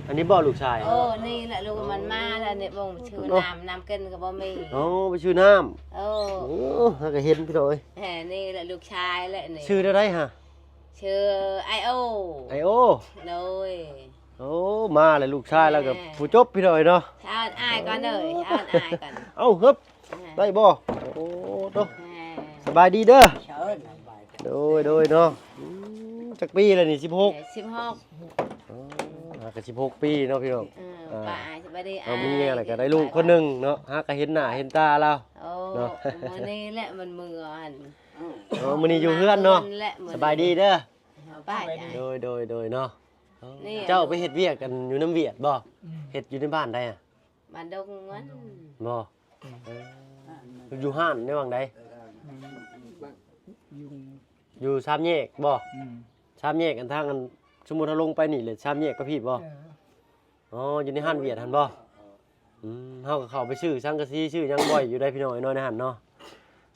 ອັນນີ້ບໍ່ລູກຊາຍ? ເອີ ນີ້ແຫຼະລູກມັນມາແລ້ວນີ້ ບໍ່ຊື້ນ້ຳ ນ້ຳກິນກໍບໍ່ມີ. ອໍ ໄປຊື້ນ້ຳ. ເອີ ໂອ້ ຫາກະເຫັນ ພີ່ນ້ອງເອີຍ. ແມ່ ນີ້ແຫຼະລູກຊາຍແຫຼະນີ້. ຊື່ແນວໃດຫະ? ຊື່ໄອໂອ. ໄອໂອ. ໂດຍ. ອໍ ມາແລ້ວ ລູກຊາຍລາວກໍຜູ້ຈົບ ພີ່ນ້ອງເອີຍເນາະ. ເອົາອ້າຍກ່ອນເດີ ເອົາອ້າຍກ່ອນ. ເອົາ ຮຶບ ອ່າ ໄດ້ບໍ່? ໂອ້ໂຕ ອ່າ ສະບາຍດີເດີ. ໂດຍ ໂດຍເນາະ. ອືມ ຈັກປີແລ້ວນີ້? ສິບຫົກ ເອີ ສິບຫົກ. ອໍ ຫາກໍສິບຫົກປີເນາະ ພີ່ນ້ອງ. ເອີ ອ່າ ປ້າອ້າຍ ສະບາຍດີ. ເອົາ ອ້າຍ ມີແລ້ວກໍໄດ້ລູກຄົນໜຶ່ງເນາະ ຫາກໍເຫັນໜ້າເຫັນຕາລາວ. ໂອ້ ເນາະ ມື້ນີ້ແຫຼະມັນເມືອຫັ້ນ. ອໍ ມື້ນີ້ຢູ່ເຮືອນເນາະ. ສະບາຍດີເດີ. ໂດຍ ໂດຍ ໂດຍເນາະ. ນີ້ ເຈົ້າໄປເຮັດວຽກອັນຢູ່ນຳຫວຽດບໍ່? ອືມ ເຮັດຢູ່ໃນບ້ານໃດອະ? ບ້ານດົງມັນ ບໍ່? ອືມ ເອີ ຢູ່ຮ້ານໃນຫວ່າງໃດ? ອືມ ຢູ່ ຢູ່ສາມແຍກບໍ່? ອືມ ສາມແຍກອັນທາງອັນ ສົມມຸດເຮົາລົງໄປນີ້ແຫຼະ ສາມແຍກໄປພີ້ບໍ່? ເອີ ອໍ ຢູ່ໃນຮ້ານຫວຽດຫັ້ນບໍ່? ອືມ ເຮົາກໍເຂົ້າໄປຊື້ສັງກະສີຊື້ຫຍັງບ່ອຍຢູ່ໄດ໋ ພີ່ນ້ອງເອີຍເນາະ ໃນຫັ້ນເນາະ.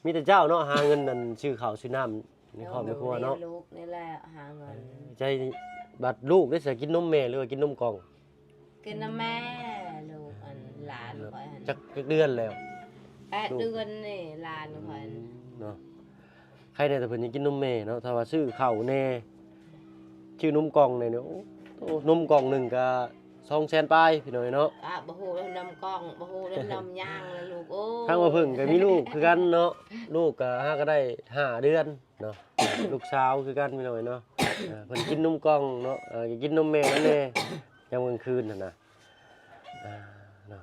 ມີແຕ່ເຈົ້າເນາະ ຫາເງິນອັນຊື້ເຂົ້າຊື້ນ້ຳໃນຄອບໃນຄົວເນາະ. ໂດຍ ລູກນີ້ແຫຼະຫາເງິນ. ເອີ ໃຈ ບັດລູກເດ້ ສະກິນນົມແມ່ ຫຼືວ່າກິນນົມກ່ອງ? ກິນນຳແມ່ ລູກອັນຫຼານຂ້ອຍຫັ້ນ. ຈັກ ຈັກເດືອນແລ້ວ? ແປດເດືອນນີ້ຫຼານຂ້ອຍ. ອືມ ເນາະ ໃຄແດ່ແຕ່ເພິ່ນຍັງກິນນົມແມ່ເນາະ. ຖ້າວ່າຊື້ເຂົ້າແດ່ ຊື້ນົມກ່ອງແດ່ນີ້ ໂອ້ ນົມກ່ອງໜຶ່ງກໍສອງແສນປາຍ ພີ່ນ້ອງເອີຍເນາະ. ກະບໍ່ຮູ້ນຳກ່ອງ ບໍ່ຮູ້ນຳຫຍັງລະລູກເອີຍ. ທາງວ່າເພິ່ນກໍມີລູກຄືກັນເນາະ ລູກກໍຫາກໍໄດ້ຫ້າເດືອນເນາະ ລູກສາວຄືກັນ ພີ່ນ້ອງເອີຍເນາະ. ເອີ ເພິ່ນກິນນົມກ່ອງເນາະ ເອີ ກໍກິນນົມແມ່ນຳແດ່ ຍາມກາງຄືນຫັ້ນນະ. ອ່າ ເນາະ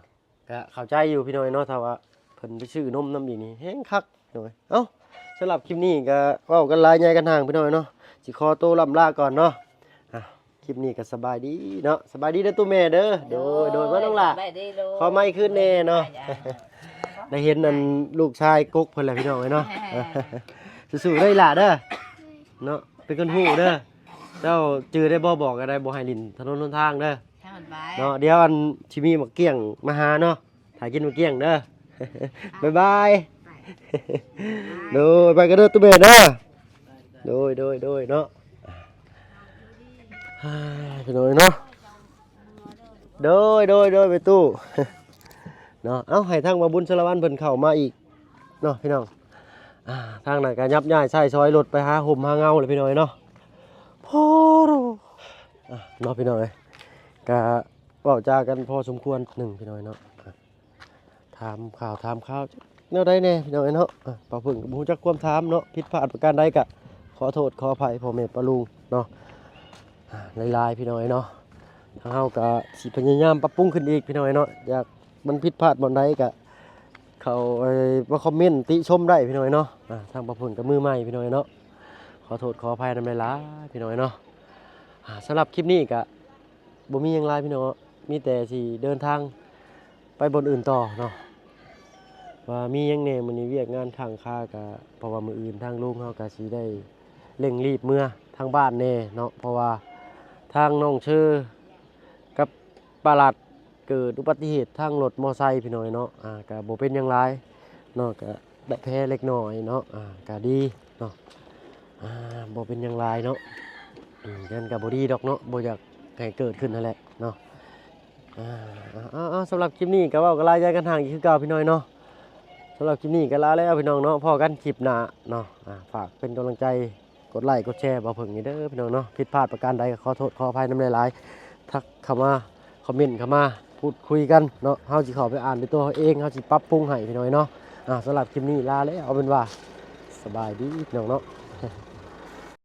ກະເຂົ້າໃຈຢູ່ພີ່ນ້ອງເນາະ ຖ້າວ່າເພິ່ນໄປຊື້ນົມນຳອີກນີ້ແຮງຄັກ. ໂດຍ ເອົ້າ ສຳລັບຄລິບນີ້ກະເວົ້າກັນຫຼາຍໃຫຍ່ກັນຫ່າງພີ່ນ້ອງເນາະ ຊິຂໍໂຕລ່ຳລາກ່ອນເນາະ. ອ່າ ຄລິບນີ້ກະສະບາຍດີເນາະ ສະບາຍດີເດີຕູ້ແມ່ເດີ. ໂດຍ ໂດຍ ໂດຍ ມານ້ອງຫຼ້າ ສະບາຍດີລູກ ຂໍໄມ້ຄືນແດ່ເນາະ. ໄດ້ເຫັນອັນລູກຊາຍກົກເພິ່ນແລ້ວພີ່ນ້ອງເອີຍເນາະ. ສູ້ໆເດີອີ່ຫຼ້າເດີເນາະ ເປັນຄົນຮູ້ເດີ. ເຈົ້າຈື່ໄດ້ບໍ່? ບອກກໍໄດ້ ບໍ່ໃຫ້ຫຼິ້ນຖະໜົນຫົນທາງເດີເນາະ. ດຽວອັນຊິມີໝາກກ້ຽງມາຫາເນາະ ຖ້າກິນໝາກກ້ຽງເດີ. ບາຍບາຍ. ໂດຍ ໄປກັນເດີຕູ້ແມ່ເດີ. ໂດຍ ໂດຍ ໂດຍເນາະ ພີ່ນ້ອງເນາະ. ໂດຍ ໂດຍ ໂດຍ ແມ່ຕູ້ເນາະ. ເອົ້າ ໃຫ້ທາງບ່າວບຸນສາລະວັນເພິ່ນເຂົ້າມາອີກເນາະ ພີ່ນ້ອງ. ອ່າ ທາງນັ້ນກະຍັບຍ້າຍໃຊ້ສອຍລົດໄປຫາຮົ່ມຫາເງົາແລ້ວ ພີ່ນ້ອງເນາະ. ໂອ້ ອ່າ ເນາະ ພີ່ນ້ອງເອີຍ ກະເວົ້າຈາກັນພໍສົມຄວນໜຶ່ງ ພີ່ນ້ອງເນາະ. ອ່າ ຖາມຂ່າວຖາມຄາວແນວໃດແດ່ ພີ່ນ້ອງເອີຍເນາະ. ອ່າ ປາເຜິ້ງກໍບໍ່ຮູ້ຈັກຄວາມຖາມເນາະ ຜິດພາດປະການໃດກະຂໍໂທດຂໍອະໄພພໍ່ແມ່ປ້າລຸງເນາະ ອ່າ ຫຼາຍໆ ພີ່ນ້ອງເອີຍເນາະ. ທາງເຮົາກະຊິພະຍາຍາມປັບປຸງຂຶ້ນອີກ ພີ່ນ້ອງເອີຍເນາະ. ຢາກມັນຜິດພາດບ່ອນໃດກະເຂົ້າ ເອີ ມາຄອມເມັນຕິຊົມໄດ້ ພີ່ນ້ອງເອີຍເນາະ. ອ່າ ທາງປາເຜິ້ງກະມືໃໝ່ ພີ່ນ້ອງເອີຍເນາະ ຂໍໂທດຂໍອະໄພນຳຫຼາຍໆ ພີ່ນ້ອງເອີຍເນາະ. ອ່າ ສຳລັບຄລິບນີ້ກະ ບໍ່ມີຫຍັງຫຼາຍພີ່ນ້ອງເນາະ ມີແຕ່ຊິເດີນທາງໄປບ່ອນອື່ນຕໍ່ເນາະ. ວ່າມີຫຍັງແດ່ມື້ນີ້ ວຽກງານຄ້າງຄາກະ ເພາະວ່າມື້ອື່ນທາງລຸງເຮົາກະຊິໄດ້ເລັ່ງລີບເມືອທາງບ້ານແດ່ເນາະ ເພາະວ່າທາງນ້ອງເຊີກັບປ້າລັດເກີດອຸບັດຕິເຫດທາງລົດມໍໄຊພີ່ນ້ອງເນາະ. ອ່າ ກະບໍ່ເປັນຫຍັງຫຼາຍເນາະ ກະ ໄດ້ແຜເລັກນ້ອຍເນາະ. ອ່າ ກະດີເນາະ ອ່າ ບໍ່ເປັນຫຍັງຫຼາຍເນາະ. ອືມ ມັນກະບໍ່ດີດອກເນາະ ບໍ່ຢາກໃຫ້ເກີດຂຶ້ນຫັ້ນແຫຼະເນາະ. ອ່າ ເອົາ ເອົາ ເອົາ ສຳລັບຄລິບນີ້ກະເວົ້າກັນຫຼາຍໃຫຍ່ກັນຫ່າງອີກຄືເກົ່າພີ່ນ້ອງເນາະ. ສຳລັບຄລິບນີ້ກະລາແລ້ວພີ່ນ້ອງເນາະ ພໍ້ກັນຄລິບໜ້າເນາະ. ອ່າ ຝາກເປັນກຳລັງໃຈ ກົດໄລ້ກົດແຊບ່າວເຜິ້ງນີ້ເດີພີ່ນ້ອງເນາະ. ຜິດພາດປະການໃດກໍຂໍໂທດຂໍອະໄພນຳຫຼາຍໆ ທັກເຂົ້າມາ ຄອມເມັນເຂົ້າມາ ພູດຄຸຍກັນເນາະ. ເຮົາຊິເຂົ້າໄປອ່ານດ້ວຍຕົວເຮົາເອງ ເຮົາຊິປັບປຸງໃຫ້ພີ່ນ້ອງເນາະ. ອ່າ ສຳລັບຄລິບນີ້ລາແລ້ວ ເອົາເປັນວ່າສະບາຍດີພີ່ນ້ອງເນາະ.